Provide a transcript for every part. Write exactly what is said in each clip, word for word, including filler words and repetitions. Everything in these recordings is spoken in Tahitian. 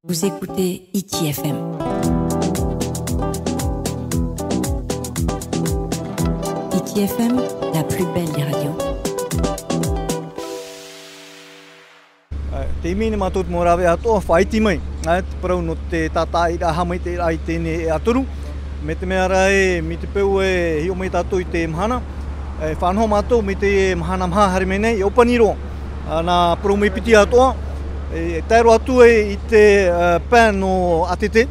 Vous écoutez Hiti F M. Hiti F M, la plus belle des radios. Ā, tei Mīne mātou te mau rāveʻa atoʻa, faʻaiti mai. Ā, te parau nō te tātaʻiraʻa haʻamaitaʻiraʻa i teie nei e atoru. Mai te mea rā ē, mai te peu e hiʻo mai tātou i te mahana, e faʻanaho mātou mai te mahana maha haere mai nei, e ʻōpani roa. Ā, nā parau mai piti atoʻa, e tae roa atu ai i te, ā, pae nō ʻĀtete,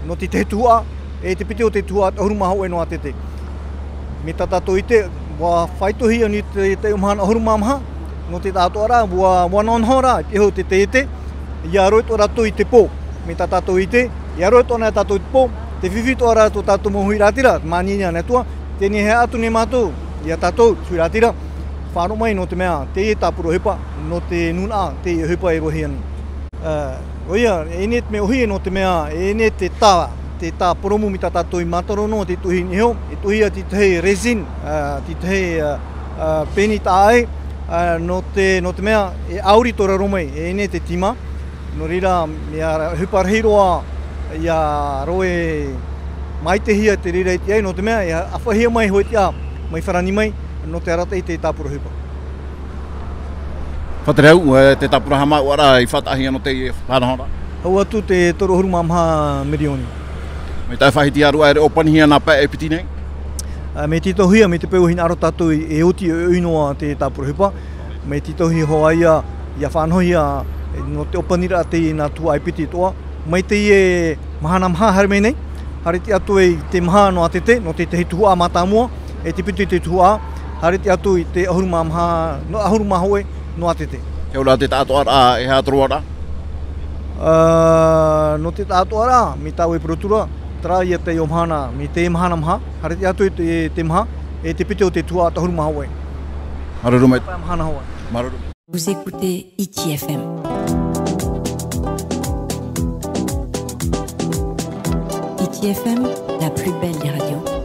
nō te tahi tuhaʻa, e te piti o te tuhaʻa ʻahuru mā hōʻē nō ʻĀtete. Mai tā tātou i ʻite, ʻua faʻaitohia nei te, te mahana ʻahuru mā maha, nō te taʻatoʻaraʻa, ʻua, ʻua nohonoho rā, i te hau te taiete, ʻia roʻi atoʻa rātou i te pō. Mai tā tātou i ʻite, ʻia roʻi atoʻa na tātou i te pō, tē fifi atoʻa ra tō tātou mau huiraʻatira, māniania ana atu ā, tē nā hea atu nei mātou, ia tātou, huiraʻatira, faʻaroʻo mai nō te mea, teie tāpura ʻohipa, nō te nūnaʻa, teie ʻohipa e roahia nei. Ā, ʻoia, e ʻere te mea ʻōhie nō te mea, e ʻere te tā, te tā purōmu mai tā tātou i mātaro noa te tuhi nei iho, e tuhi ia te tahi raisin, ā, te tahi, ā, ā, pēni taʻa ʻē, ā, nō te, nō te mea, e ʻauri tō raro mai, e ʻere te tīma, nō reira, mea ʻohipa rahi roa, ʻia roʻi maitaʻihia te reira i te ai, nō te mea, e ʻāfaʻihia mai hoʻi te ʻā, mai farani mai, nō te arataʻi i te tāpura ʻohipa. Faʻaterehau, e, te tāpura haʻamāuʻaraʻa i faʻataʻahia nō teie faʻanahoraʻa. Hau atu te toru ʻahuru mā maha mirioni. Mai tā e faʻahiti atu ā, e ʻōpanihia nā pae e piti nei? Ā, mea tītauhia, mai te peu e hinaʻaro tātou i, e oti, e ʻoi noa te tāpura ʻohipa. Mea tītauhia hoʻi ïa, ʻia faʻanahohia, e, nō te ʻōpaniraʻa teie nā tuhaʻa e piti atoʻa. Mai teie mahana maha haere mai nei, haere atu ai i te maha nō ʻĀtete, nō te tahi tuhaʻa mātāmua, e te piti te tuhaʻa, haere atu i te ʻahuru mā maha, nō ʻahuru mā hōʻē nō ʻĀtete. Te auraʻa te taʻatoʻaraʻa, e aha te roaraʻa? Ā, nō te taʻatoʻaraʻa, mai tā ʻoe parau atu ra, terā ïa te ʻō mahana, mai te mahana maha, haere atu i te, te maha, e te piti o te tuhaʻa ʻahuru mā hōʻē. Māuruuru maitaʻi. Mahana hoa. Māuruuru. Vous écoutez Hiti F M. Hiti F M, la plus belle des radios.